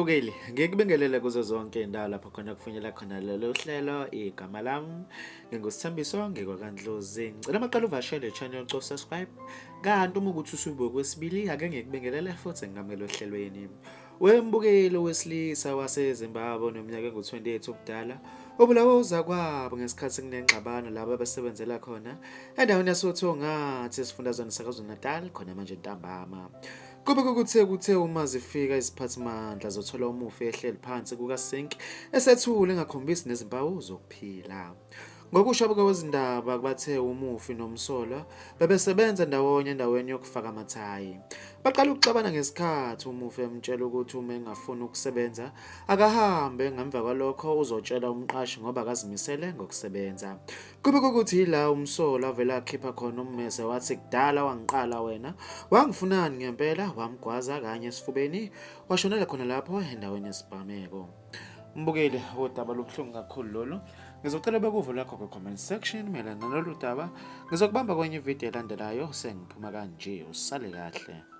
Mbukeli, ngikubingelele kuzo zonke indawo lapho khona kufinyela khona lolu hlelo. Igama lami nginguSithembiso ngikwaKaNdlozi. Ngicela maqala uvashele channel ucofa subscribe. Kanti uma ukuthi usubuke kwesibili ake ngikubingelele futhi ngingamukele ohlelweni. Wembukeli owesilisa waseZimbabwe oneminyaka engu-28 ubudala ubulawe uzakwabo ngesikhathi kunengxabano labo abasebenzela khona endaweni yasoThongathi esifundazweni saKwaZulu-Natal khona manje ntambama. Kube kuthe kuthe uma zifika iziphathimandla zothola umufi ehleli phansi kuka-sink esethule engakhombisi nezimpawu zokuphila. Ngokusho kwabezindaba bathe umufi nomsolwa bebesebenza ndawonye endaweni yokufaka amathayi. Baqala ukuxabana ngesikhathi umufi emtshela ukuthi uma engafuni ukusebenza akahambe ngemva kwalokho uzotshela umqashi ngoba akazimisele ngokusebenza. Kube kukuthi yila umsolwa avele akhipha khona ummese wathi kudala wangiqala wena wangifunani ngempela wamgwaza kanye esifubeni washonela khona lapho endaweni yesibhameko. Mbukeli wodaba lubuhlungu kakhulu lolu. Ngizocela bekuvo lakho kwi-comment section mayelana nalolu daba. Ngizokubamba kwenye ividiyo elandelayo sengiphuma kanje. Usale kahle.